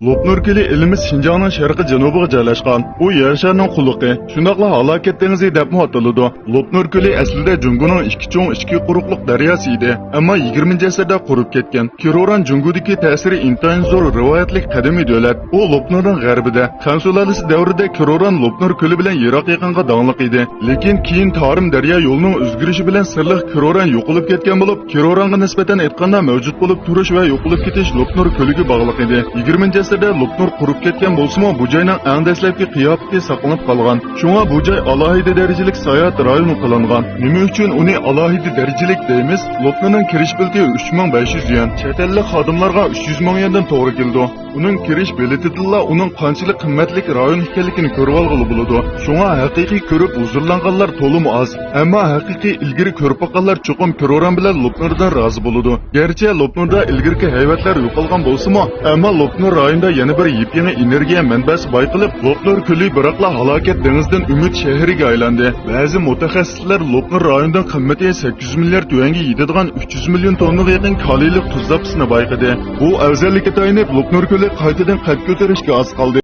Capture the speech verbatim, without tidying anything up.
لوپنۇر كۆلى ئېلىمىز شىنجاڭنىڭ شەرقىي جەنۇبىغا جايلاشقان. ئۇ يەر شارىنىڭ قۇلىقى، شۇنداقلا ھالاكەت دېڭىزى دەپمۇ ئاتىلىدۇ. لوپنۇر كۆلى ئەسلىدە جۇڭگونىڭ ئىككى چوڭ، ئىككى قۇرۇقلۇق دەرياسى ئىدى، ئەمما يىگىرمىنچى ئەسىردە قۇرۇپ كەتكەن. كىروران جۇڭگودىكى تەسىرى ئىنتايىن زور رىۋايەتلىك قەدىمىي دۆلەت. ئۇ لوپنۇرنىڭ غەربىدە. خەن سۇلالىسى دەۋرىدە كىروران لوپنۇر كۆلى بىلەن يىراق يېقىنغا داڭلىق ئىدى. لېكىن كېيىن تارىم دەريا يولىنىڭ ئۆزگىرىشى بىلەن سىرلىق كىروران يوقىلىپ كەتكەن بولۇپ، كىرورانغا نىسبەتەن ئېيتقاندا، مەۋجۇت بولۇپ تۇرۇش ۋە يوقىلىپ كېتىش لوپنۇر كۆلىگە باغلىق ئىدى. يىگىرمىنچى ئەسىردە لوپنۇر قۇرۇپ كەتكەن بولسىمۇ، بۇ جاينىڭ ئەڭ دەسلەپكى قىياپىتى ساقلىنىپ قالغان. شۇڭا بۇ جاي ئالاھىدە دەرىجىلىك ساياھەت رايونى قىلىنغان. نېمە ئۈچۈن ئۇنى ئالاھىدە دەرىجىلىك دەيمىز؟ لوپنۇرنىڭ كىرىش بېلىتى ئۈچ مىڭ بەش يۈز يۈەن. چەت ئەللىك خادىملارغا ئۈچ يۈز مىڭ يۈەندىن توغرا كېلىدۇ. ئۇنىڭ كىرىش بېلىتىدىنلا ئۇنىڭ قانچىلىك قىممەتلىك رايون ئىكەنلىكىنى كۆرۈۋالغىلى بولىدۇ. شۇڭا ھەقىقىي كۆرۈپ ھۇزۇرلانغانلار تولىمۇ ئاز. ئەمما ھەقىقىي ئىلگىرى كۆرۈپ باققانلار چوقۇم كىروران بىلەن لوپنۇردىن رازى بولىدۇ. گەرچە لوپنۇردا ئىلگىرىكى ھەيۋەتلەر يوقالغان بولسىمۇ، ئەمما لوپنۇر رايونىدا يەنە بىر يېپيېڭى ئېنېرگىيە مەنبەسى بايقىلىپ، لوپنۇر كۆلى بىراقلا ھالاكەت دېڭىزىدىن ئۈمىد شەھىرىگە ئايلاندى. بەزى مۇتەخەسسىسلەر لوپنۇر رايونىنىڭ قىممىتى سەككىز يۈز مىليارد يۈەنگە يېتىدىغان ئۈچ يۈز مىليون توننىغا يېقىن كالىيلىق تۇز زاپىسىنى بايقىدى. بۇ ئەۋزەللىككە تايىنىپ، لوپنۇر كۆلى قايتىدىن قەد كۆتۈرۈشكە ئاز قالدى.